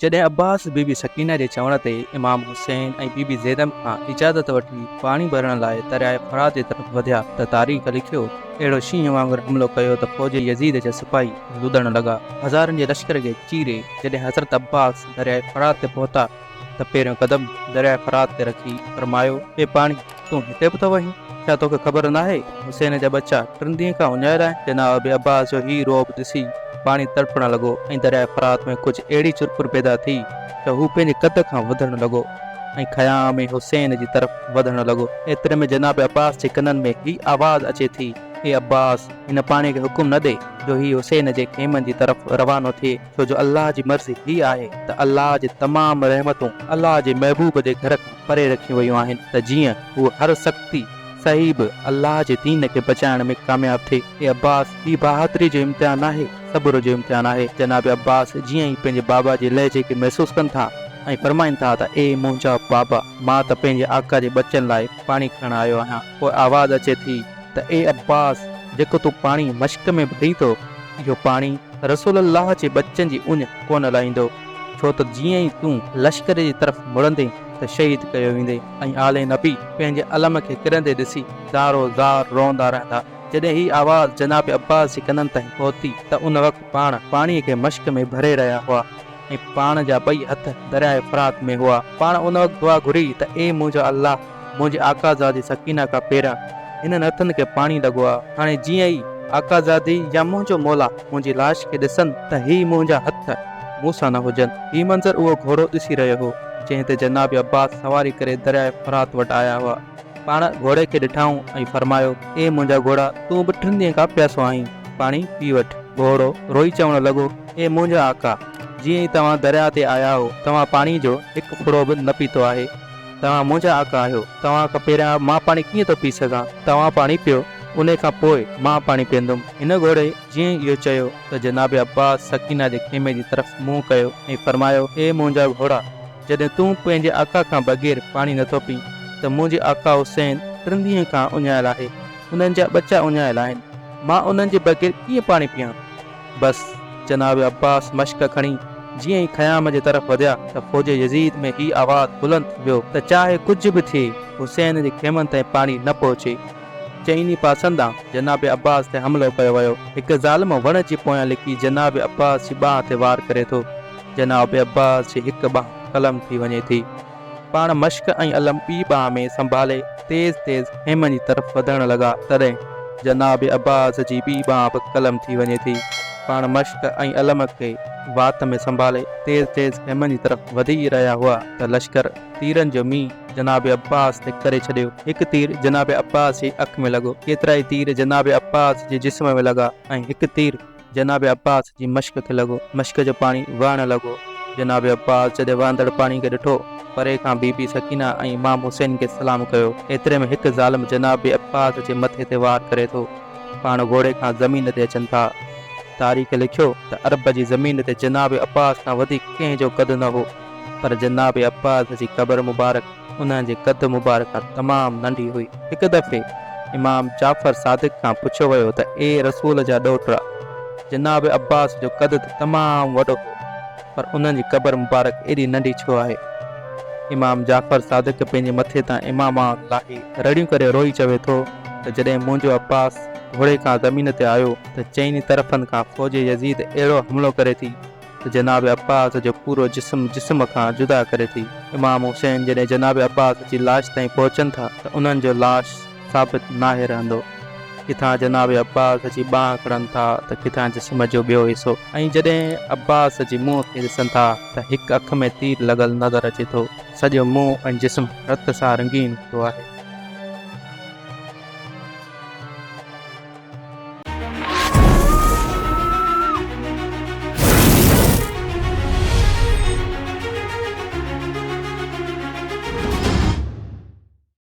جڏهن عباس بي بي سڪينه جي چوڻ تي امام حسين ۽ بي بي زينب کان اجازت وٺي پاڻي ڀرڻ لاء درياء فرات جي طرف وڌيا ته تاريخ لکيو، اهڙو شينهن وانگر حملو ڪيو ته فوج يزيد جا سپاهي لڏڻ لڳا. هزارن جي لشڪر کي چيري جڏهن حضرت عباس درياء فرات تي پهتا ته پهريون قدم درياء فرات تي رکي فرمايو، اي پاڻي! تون هتي به ٿو وهين؟ ڇا توکي خبر ناهي حسين جا ٻچا ٽن ڏينهن کان اڃايل آهن؟ جناب عباس جو هي رعب ڏسي پاڻي تڙپڻ لڳو ۽ درياء فرات ۾ ڪجهه اهڙي چرپر پيدا ٿي ته هو پنهنجي قد کان وڌڻ لڳو ۽ خيام حسين جي طرف وڌڻ لڳو. ايتري ۾ جناب عباس جي ڪنن ۾ هي آواز اچي ٿي، اي عباس! هن پاڻي کي حڪم نه ڏي جو هي حسين جي خيمن جي طرف روانو ٿئي. ڇو جو الله جي مرضي هي آهي ته الله جي تمام رحمتون الله جي محبوب جي گهر کان پري رکيون ويون آهن ته جيئن هو هر سختي سهي به الله جي دين کي بچائڻ ۾ ڪامياب ٿئي. اي عباس! هي بهادري جو امتحان ناهي، صبر جو امتحان آهي. جناب عباس جيئن ئي پنهنجي بابا جي لهجي کي محسوس ڪن ٿا ۽ فرمائن ٿا ته اي منهنجا بابا! مان ته پنهنجي آقا جي ٻچن لاء پاڻي کڻڻ آيو آهيان. پوء آواز اچي ٿي ته اي عباس! جيڪو تون پاڻي مشڪ ۾ ڀرين ٿو، اهو پاڻي رسول الله جي ٻچن جي اڃ ڪونه لاهيندو، ڇو ته جيئن ئي تون لشڪر جي طرف مڙندين ته شهيد ڪيو ويندين ۽ آل نبي پنهنجي علم کي ڪرندي ڏسي زارو زار روئندا رهندا. جڏهن هي آواز جناب عباس جي ڪنن تائين پهتي ته ان وقت پاڻ پاڻيء کي مشڪ ۾ ڀري رهيا هئا ۽ پاڻ جا ٻئي هٿ درياء فرات ۾ هئا. پاڻ ان وقت دعا گهري ته اي منهنجا الله! منهنجي آقا زادي سڪينه کان پهريان هنن هٿن کي پاڻي لڳو آ، هاڻي جيئن ئي آقا زادي يا منهنجو مولا منهنجي لاش کي ڏسن ته هي منهنجا هٿ مون سان نه هجن. هي منظر اهو گهوڙو ڏسي رهيو هو، جنهن تي جناب عباس سواري ڪري درياء فرات وٽ آيا هئا. پاڻ گهوڙي کي ڏٺائون ۽ فرمايو، اي منهنجا گهوڙا! تون به ٽن ڏينهن کان پياسو آهين، پاڻي پي وٺ. گهوڙو روئي چوڻ لڳو، اي منهنجا آقا! جيئن ئي توهان درياء تي آيا آهو، توهان پاڻي جو هڪ ڦڙو به نه پيتو آهي. توهان منهنجا آقا آهيو، توهان کان پهريان مان پاڻي ڪيئن ٿو پي سگهان؟ توهان پاڻي پيو، انهي کان پوء مان پاڻي پيئندم. هن گهوڙي جيئن ئي اهو چيو ته جناب عباس سڪينه جي خيمي جي طرف منهن ڪيو ۽ فرمايو، اي منهنجا گهوڙا! جڏهن تون پنهنجي آقا کان بغير پاڻي نٿو پين ته منهنجي آقا حسين ٽن ڏينهن کان اڃايل آهي، انهن جا ٻچا اڃايل آهن، مان انهن جي بغير ڪيئن پاڻي پيان؟ بس جناب عباس مشڪ کڻي جيئن ئي خيام جي طرف وڌيا ته فوج يزيد ۾ هي آواز بلند ٿي ويو ته چاهي ڪجهه به ٿئي حسين جي خيمن تائين پاڻي نه پهچي. چئني پاسن ڏانهن جناب عباس تي حملو ڪيو ويو. هڪ ظالم وڻ جي پويان لڪي جناب عباس جي ٻانهن تي وار ڪري ٿو. جناب عباس جي هڪ ٻانهن قلم ٿي وڃي ٿي. پاڻ مشڪ ۽ علم ٻي ٻانهن ۾ سنڀالي تيز تيز خيمن جي طرف وڌڻ لڳا، تڏهن جناب عباس جي ٻي ٻانهن به قلم ٿي وڃي ٿي. پاڻ مشڪ ۽ علم کي وات ۾ سنڀالي تيز تيز خيمن جي طرف وڌي رهيا هئا ته لشڪر تيرن جو مينهن جناب عباس تي ڪري ڇڏيو. هڪ تير جناب عباس جي اک ۾ لڳو، ڪيترائي تير جناب عباس جي جسم ۾ لڳا ۽ هڪ تير جناب عباس جي مشڪ کي لڳو. مشڪ جو پاڻي وهڻ لڳو. جناب عباس جڏهن وهندڙ پاڻي کي ڏٺو، پري کان بي بي سڪينه ۽ امام حسين کي سلام ڪيو. ايتري ۾ هڪ ظالم جناب عباس جي مٿي تي وار ڪري ٿو. پاڻ گهوڙي کان زمين تي اچن ٿا. تاريخ لکيو ته عرب جي زمين تي جناب عباس کان وڌيڪ ڪنهن جو قد نه هو، پر جناب عباس جي قبر مبارڪ انهن جي قد مبارڪ کان تمام ننڍي هئي. هڪ دفعي امام جعفر صادق کان پڇيو ويو ته اي رسول جا ڏوهٽا! جناب عباس جو قد ته تمام وڏو هو، پر انهن جي قبر مبارڪ ايڏي ننڍي ڇو آهي؟ امام جعفر صادق پنهنجي مٿي تان امامه لاهي رڙيون ڪري روئي چوي ٿو ته جڏهن منهنجو عباس گهوڙي کان زمين تي آيو ته چئني طرفن کان فوج يزيد اهڙو حملو ڪري ٿي ته جناب عباس جو پورو جسم جسم کان جدا ڪري ٿي. امام حسين جڏهن جناب عباس جي لاش تائين پهچن ٿا ته انهن جو لاش ثابت ناهي رهندو. ڪٿان جناب عباس جي ٻانهن کڻن ٿا ته ڪٿان جسم جو ٻيو حصو ۽ جڏهن عباس جي منهن کي ڏسن ٿا ته هڪ اک ۾ تير لڳل نظر اچي ٿو. سڄو منهن ۽ جسم رت سان رنگين هوندو آهي.